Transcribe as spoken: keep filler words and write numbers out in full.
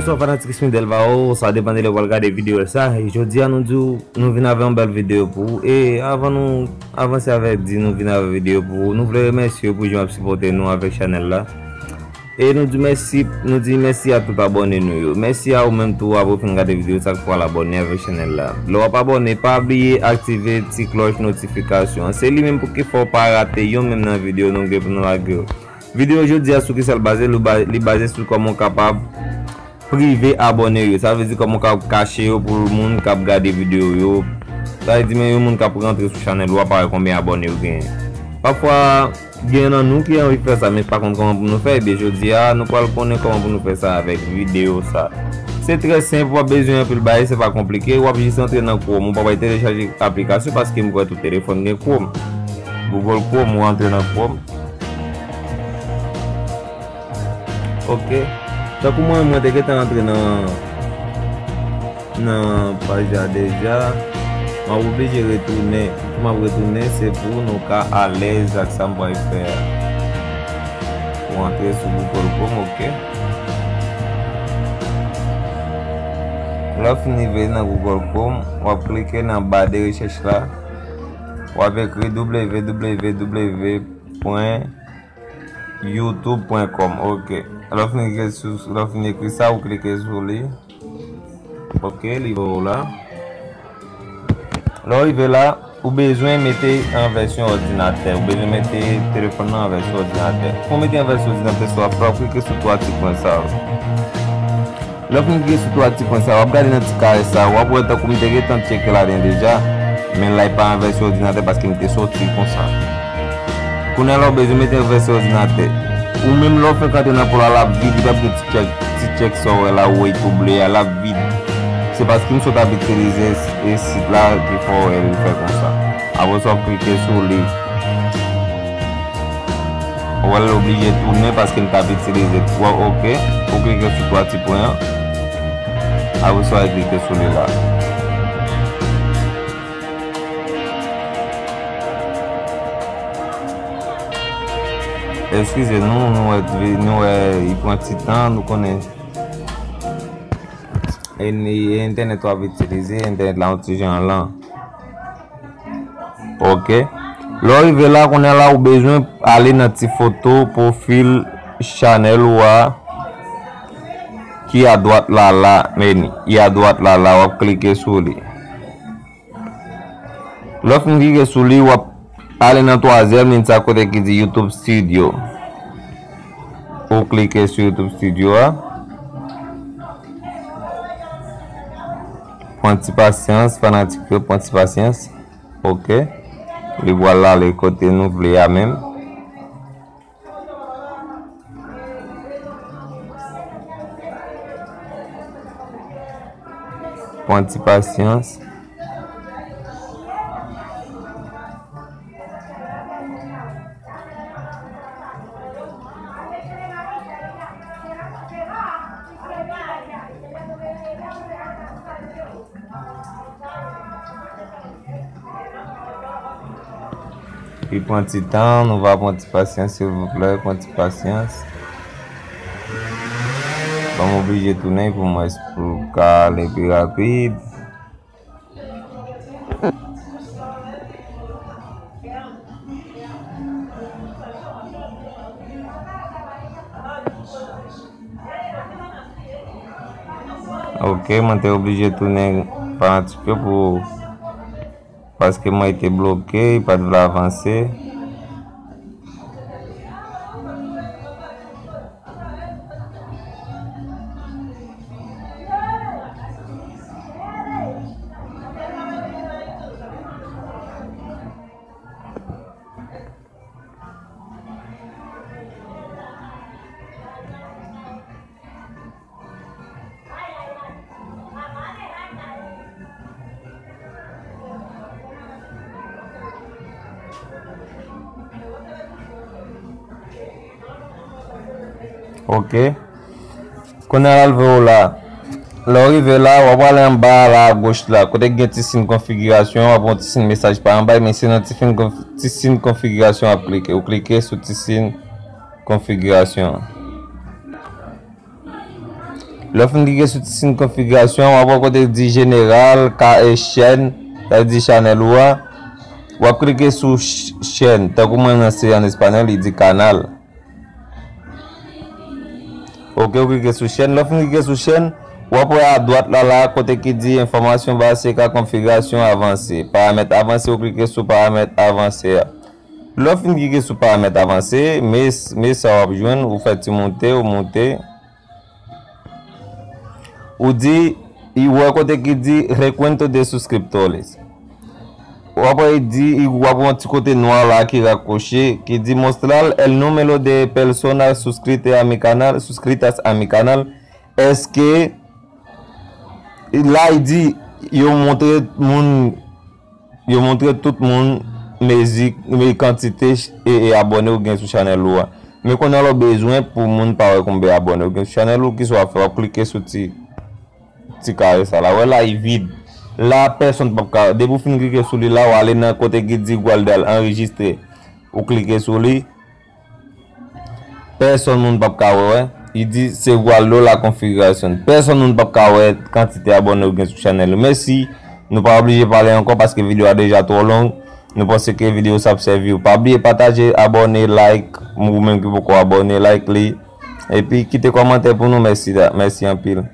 Bonswa fanatik Smith Delvao, sa depann de lè w pral gade videyo sa. E jodi a nou di w, nou vin avè yon bèl videyo pou ou. E avan nou avanse avè di nou vin avè videyo pou ou, nou vle remèsye w pou jan w ap sipòte nou avèk chanèl la. E nou di mèsi, nou di mèsi a tout abòne nou yo. Mèsi a ou menm tou, apre w fin gade videyo sa, k pral abòne avèk chanèl la. Lè w ap abòne, pa bliye aktive ti klòch notifikasyon an. Se li menm pou ki fè w pa rate yon menm nan videyo nou gen pou nou lage yo. Videyo jodi a sou kisa l baze? Li ba-, li baze sou kòman w kapab prive abòne yo. Sa vle di kòman w ka kache yo pou moun k ap gade videyo yo. Sa vle di men yon moun k ap rantre sou chanèl ou a pa wè konbyen abòne yo genyen. Pafwa, gen nan nou ki anvi fè sa, men pa konn kòman pou nou fè. Ebyen, jodi a, nou pral konnen kòman pou nou fè sa avèk videyo sa. Se trè senp, w ap bezwen anpil bagay, se pa konplike. W ap jis antre nan Chrome, ou pa bay telechaje aplikasyon paske m kwè tout telefòn gen Chrome. Google Chrome, ou antre nan Chrome. Ok. Tankou mwen, mwen te gentan antre nan, nan paj la deja. M ap oblije retounen. Pou m ap retounen, se pou nou ka alèz ak sa m pral fè a. Ou antre sou Google Chrome, ok. Lè w fin rive nan Google Chrome, w ap klike nan ba de rechèch la. W ap ekri w w w pwen youtube pwen kòm, ok. Lè w fin klike sou, lè w fin ekri sa, ou klike sou li. Ok, li voye w la. Lè w rive la, ou bezwen mete an vèsyon òdinatè. Ou bezwen mete telefòn nan an vèsyon òdinatè. Pou w mete an vèsyon òdinatè, sa w ap fè, w ap klike sou twa ti pwen sa yo. Lè w fin klike sou twa ti pwen sa yo, w ap gade nan ti kare sa yo, w ap wè tankou m te gentan tcheke ladan deja, men la e pa an vèsyon òdinatè paske m te soti l konsa. Kounye a la, w bezwen mete an vèsyon òdinatè. Ou menm lè w fenk antre nan pòl la, l ap vide, li p ap gen ti tchèk, ti tchèk sa w wè la, ou wè li tou ble a, l ap vide. Se paske m sot ap itilize e sit la ki fè w wè li fè konsa. Apre sa, w ap klike sou li. Ou wè l oblije tounen paske m t ap itilize twa, ok. Ou klike sou twa ti pwen an. Apre sa, w al klike sou li la. Eskize nou, nou wè, nou wè, li pran ti tan, nou konnen. E ni, e entènèt w ap itilize, entènèt la yon ti jan lan. Ok. Lè w rive la, kounye a la, ou bezwen ale nan ti foto pwofil chanèl ou a ki adwat la la, men li adwat la la, w ap klike sou li. Lè w fin klike sou li, w ap ale nan twazyèm liy sa kote ki di YouTube Studio. Ou klike sou YouTube Studio a. Pran ti pasyans, fanatik yo, pran ti pasyans. Ok. Li pral ale kote nou vle a menm. Pran ti pasyans. Li pran ti tan, nou va pran ti pasyans, silvouplè, pran ti pasyans. Ban m oblije tounen pou mwen, pou l ka ale pi rapid. Ok, mwen te oblije tounen pa an ti pe pou, paske mwen te bloke, li pa t vle avanse. Ok. Kounye a l al voye w la. Lè w rive la, w ap ale anba la agoch la. Kote k gen ti siy konfigirasyon, w ap wè yon ti siy mesaj pa anba, men se nan ti siy konf-, ti siy konfigirasyon w ap klike. Ou klike sou ti siy konfigirasyon an. Lè w fin klike sou ti siy konfigirasyon, w ap wè kote di jeneral, ka e chèn, sa vle di chanèl ou a. W ap klike sou ch- chèn, tankou mwen nan se an espanyòl, li di kanal. Ok, w klike sou chèn. Lè w fin klike sou chèn, w ap wè adwat la, la, kote ki di enfòmasyon base ka konfigirasyon avanse. Paramèt avanse, w klike sou paramèt avanse a. Lè w fin klike sou paramèt avanse, men, men sa w ap jwenn, ou fè ti moute, ou moute. Ou di, i wè kote ki di recuento de suscriptores. W ap wè, i di, i w ap wè yon ti kote nwa la ki rakwoche, ki di mostrar el número de personas suscritas a mi canal, suscritas a mi canal. Èske, la, i di, yo montre moun, yo montre tout moun mezi, me kantite e, e abòne ou gen sou chanèl ou a. Men kounye a la w bezwen pou moun pa wè konbe abòne ou gen sou chanèl ou, kisa w ap fè? W ap klike sou ti, ti kare sa la. Wè la, li vid. La, pèsonn p ap ka, depi w fin klike sou li la, w ale nan kote ki di guardar, anrejistre. Ou klike sou li. Pèsonn moun p ap ka wè, wè. Li di se guardo la configuración. Pèsonn moun p ap ka wè kantite abòne ou gen sou chanèl ou. Men si nou pa oblije pale ankò paske videyo a deja twò long, nou panse ke videyo sa ap sèvi w. Pa bliye pataje, abòne, like, ou menm ki poko abòne, like li. Epi kite kòmantè pou nou. Mèsi, mèsi anpil.